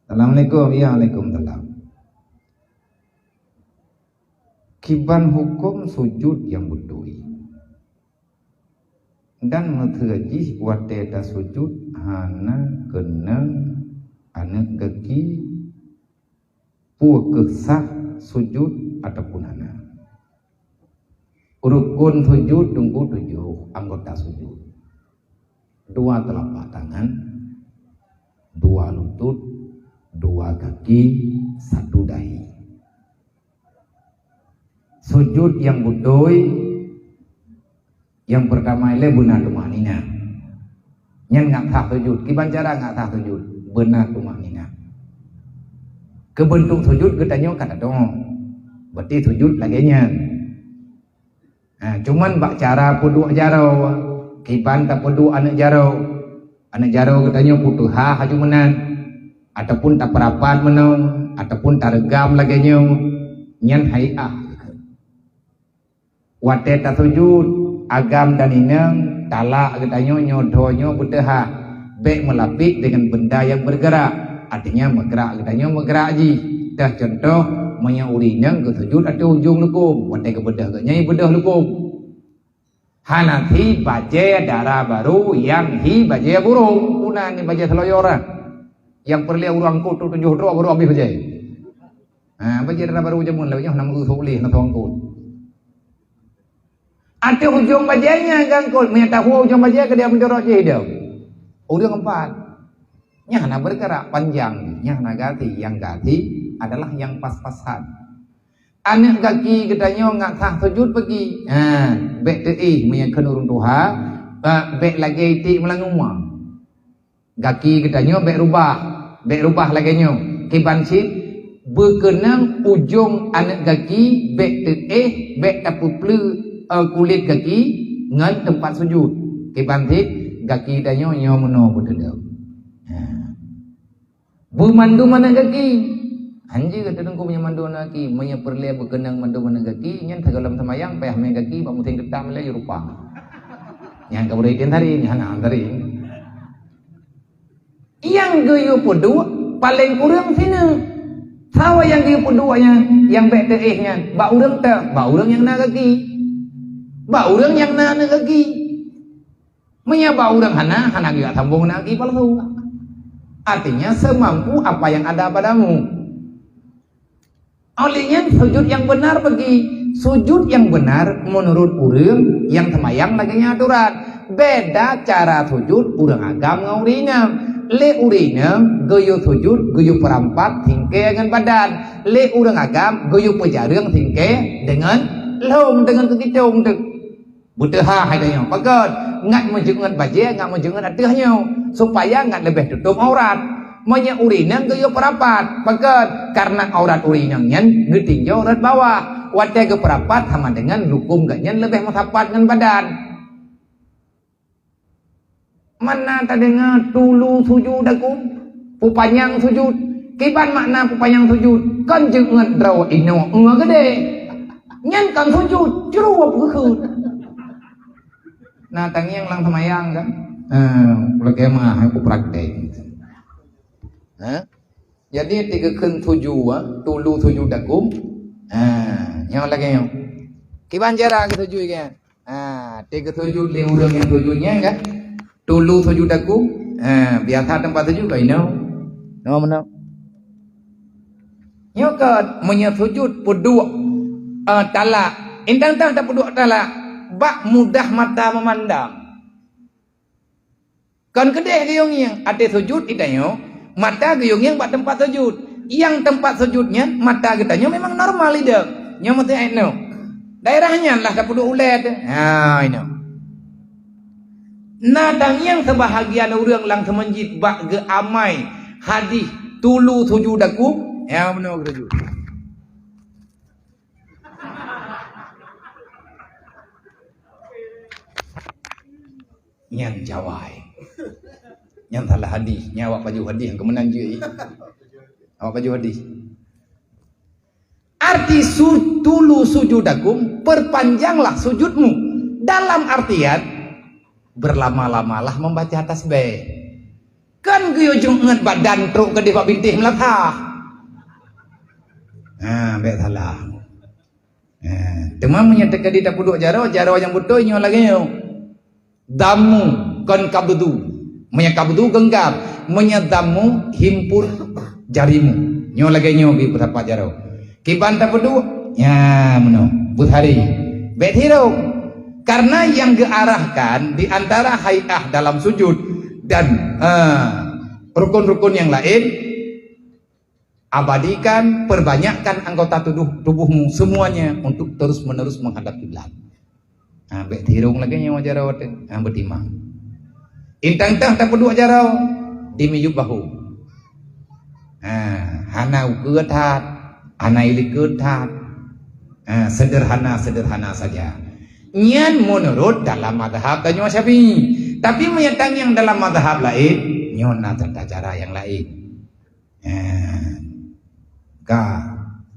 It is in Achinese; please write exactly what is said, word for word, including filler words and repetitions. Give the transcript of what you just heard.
Assalamualaikum. Ya, waalaikumsalam. Kiban huköm sujud nyang beutôi. Dan meuteujih watée tasujud hana keunong aneuëk gaki, peu kheueh sah sujud ataupun hana. Rukun sujud teungku tujoh anggota sujud. Dua teulapak tangan, dua lutut, dua gaki, satu dahi. Sujud nyang beutôi, nyang peurtama ilée beuna tumakninah. Nyan ngat sah sujud. Kiban cara ngat sah sujud? Beuna tumakninah. Keubeuntuk sujud geutanyoe ka tatong. Berarti sujud lagée nyan. Ha, cuman bak cara peuduek jaroe, kiban tapeuduek aneuëk jaroe. Aneuëk jaroe geutanyoe puteuha haju meunan, ataupun tapeurapat meunoe, ataupun tareugam lagée nyoe, nyan hai'ah. Watée tasujud, agam dan inong, talak geutanyoe nyoe droe nyoe beuteuha, bék meulapik deungon benda nyang beureugerak, artinya meugrak geutanyoe meugrak jih. Teuh cuntoh, meunyoe ureuëng inong geusujud ateueh ujong lukôm, watée geubeudôh geuh nyan beudôh lukôm. Hana thi bajée dara barô nyang hi bajée burông, guna ni bajée seloyoran. Nyang peureulée ureuëng angkot tu tujoh droe baru habéh bajée. Ha, bajée dara barô jameun lawét nyoe hana meu-eu sôk lé, hana soe angkot. Ateueh ujong bajée nyan geuangkot, meunyo tahue ujong bajée keudeh meujorot jih idong. Ureuëng empat. Nyan hana beureugerak panjang, nyan hana gaki, nyang gaki adalah nyang pas-pasan. Aneuëk gaki geutanyoe ngat sah sujud peugi. Ha, bék teuéh meunyo kheun ureuëng tuha, ha, bék lagée iték meulangue. Gaki geutanyoe bék rubah, bék rubah lagée nyoe. Kiban cit beukeunong ujong aneuëk gaki bék teuéh, bék tapeupleu, eh, kulét gaki ngon teumpat sujud. Kiban cit gaki tanyoe nyoe meunoe beuteudob. Ha. Beumandum aneuëk gaki. Hanjeuet teungku meunyoe mandum aneuëk gaki, meunyoe peureulée beukeunong mandum aneuëk gaki, nyan sigohlom seumayang payah mé gaki bak musém geutam lé rupa. Nyang ka beureutén tari, nyan hana tari. Nyang geuyue peuduek paleng kureueng sineuk. Sawa nyang geuyue peuduek nyan, nyang bék teuéh nyan, bak ureuëng teuh, bak ureuëng nyang na gaki. Bak ureuëng nyang na aneuëk gaki. Meunyoe bak ureuëng hana, hana geuyue sambong na gaki palsu. Artinya, semampu apa yang ada padamu. Oleh nyan, sujud nyang beunar bagi. Sujud nyang beunar meunurot ureuëng nyang seumayang lagée nyan atoran. Beda cara sujud ureuëng agam ngon ureuëng inong. Lé ureuëng inong geuyue sujud geuyue peurampat singkée ngon badan. Lé ureuëng agam geuyue peujareueng singkée deungon lhong, deungon keukicong teuk. Beuteuha hai tanyoe, pakon? Ngat meujeuet ngon bajée, ngat meujeuet ngon ateueh nyoe, supaya ngat leubeh tutôb aurat. Meunyoe ureuëng inong geuyue peurapat, pakon? Karena aurat ureuëng inong nyan geutinjau rot bawah. Watée geupeurapat sama deungon lukôm geuh nyan leubeh meusapat ngon badan. Mana tadeungoe tulu sujudakum, peupanyang sujud. Kiban makna peupanyang sujud? Kon jeuet ngon droe inoe ngon geude. Nyan kon sujud, jroh peukheun. Na tangieng lam seumayang kan? Ha, lagée mah aku praktek. Ha? Jadi, tiga kheun tuju, ha, tulu sujudakum. Ha, nyoe lagée nyoe. Kiban cara geusujui kan? Ha, tiga sujud lé ureuëng nyang sujud nyan kan? Tulu sujudakum. Ha, biasa teumpat sujud ka inoe. Nyoe meunoe. Nyoe kan meunyoe sujud peuduek, eh, talak. Indang-dang tapeuduek talak. Bak mudah mata memandang. Kon keudeh geuyue ngieng, até sujud geutanyoe, mata geuyue ngieng bak teumpat sujud. Nyang teumpat sujud nyan, mata geutanyoe memang normal idong. Nyoe meuteuk ayat nyoe. Daerah nyan lah tapeuduek ulée teuh. Ha, inoe. Na tangieng seubahagian ureuëng lam seumeujid bak geuamai hadih tulu sujudakum. Ya, meunoe geusujud. Nyan jawai. Nyan salah hadih. Nyan awak pajoh hadih nyang keumeunang jeuet. Awak pajoh hadih. Arti su-, tulu sujudakum, perpanjanglah sujudmu. Dalam artian, berlama-lamalah membaca tasbih. Kan geuyue jeuet ngon badan trok keudeh bak bintéh meulasah. Ha, bèk salah. Ha, teuma meunyoe teukeudi tapeuduek jaroe, jaroe nyang beutôi nyoe lagèe nyoe. Dhammu, kon qabdhu. Meunyoe qabdhu genggam, meunyoe dhammu himpun jarimu. Nyoe lagèe nyoe geupeutapa jaroe. Kiban tapeuduek, nya meunoe, beuthari. Bèk tirong. Karena yang geuarahkan di antara hai'ah dalam sujud dan, eh, rukun-rukun yang lain, abadikan, perbanyakkan anggota tubuh, tubuhmu semuanya untuk terus-menerus menghadap kiblat. Ha, bèk tirong lagèe nyoe jaroe teuh. Ha, beutimang. Intang-tang tapeuduek jaroe, di miyueb bahu. Ha, hana ukeue that, hana ilikot that. Ha, sederhana-sederhana saja. Nyan menurut dalam mazhab tanyoe Syafi'i. Tapi meunyoe tangieng dalam mazhab laén, nyoe na teuntang cara nyang laén. Ha, ka